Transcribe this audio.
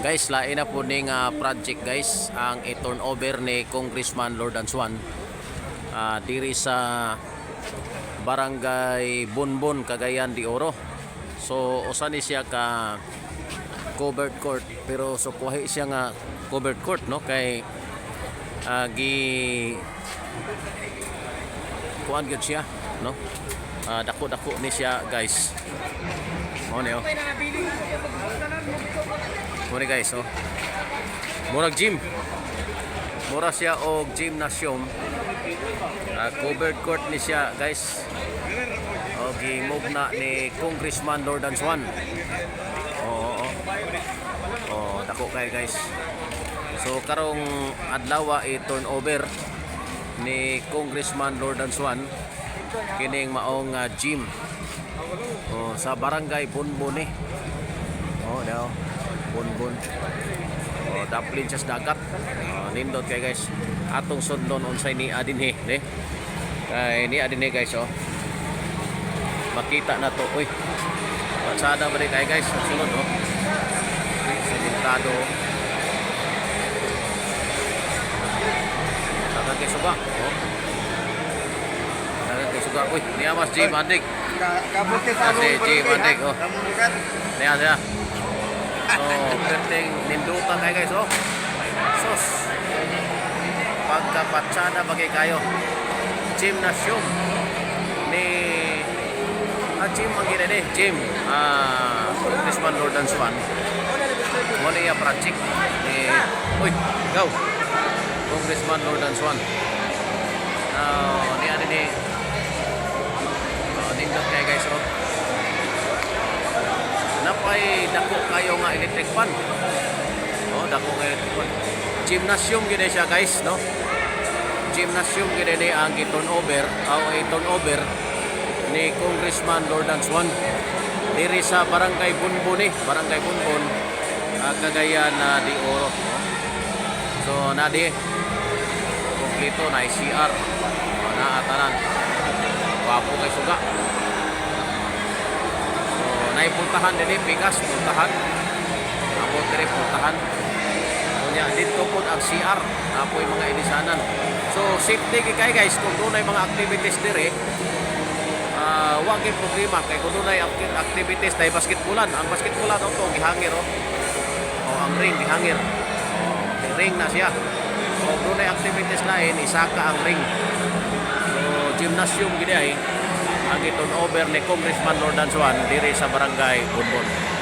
Guys, lain na po ning project, guys, ang i-turn over ni Congressman Lordan Swan diri sa Barangay Bonbon, Cagayan de Oro. So usa ni siya ka covered court, pero so kuhi siya nga covered court, no, kay gi kuan gyud siya, no? Dako-dako ni siya, guys. Mao ni, oh. Mao ni, guys, oh. Murag gym. Mura siya og gymnasium. Covered court ni siya, guys. O gimugna ni Congressman Lordan Swan. Oo. Oh, dako kay, guys. So karong adlaw i-turn over ni Congressman Lordan Swan kining maong gym. Oh, sa Barangay Bonbon eh. Oh, daw. Bonbon. Oh, daplin siya sa dagat. Oh, nindot kay, guys. Atong sundon unsay ni dinhi, ne? Kay ni dinhi, guys, oh. Makita na to. Uy. Patsada ba kay, guys? Ang sulod, oh. Sementado. Dagan kay suga, oh. Dagan kay suga. Uy, niya mas Jim Andik. Kabot kay sa Kasi Jim Andik, oh. Kamunukan. Niya siya. So, perting nindutan kay, guys, oh. Sus. Pagkapatsada bagay kayo. Gymnasium ni gym ang ginani, gym. Congressman Lordan Swan. Mo niya project ni, uy, go. Congressman Lordan Swan. Now, niya ni oh, nindot kay, guys, oh. Napay dako kayo nga electric fan. Oh, dako nga electric fan. Gymnasium gid siya, guys, no? Gymnasium gid ni ang gi-turn over, aw i-turn over ni Congressman Lordan Swan diri sa Barangay Bonbon eh, Barangay Bonbon, Cagayan na de Oro. No? So nadi kompleto na CR. Oh, naa tanan. Gwapo kay suga. So naipultahan dinhi, pikas pultahan. Abot diri pultahan. Unya didto pod ang CR, apoy mga ilisanan. So safety kay kay, guys, kung dunay mga activities diri, wa gyud problema kay kung dunay activities dahil basketballan, ang basketballan to gihangir, oh. Oh, ang ring gihangir. Oh, ring na siya. So dunay activities lain, isaka ang ring. So gymnasium gid ay ang i-turn over ni Congressman Lordan Swan diri sa Barangay Bonbon.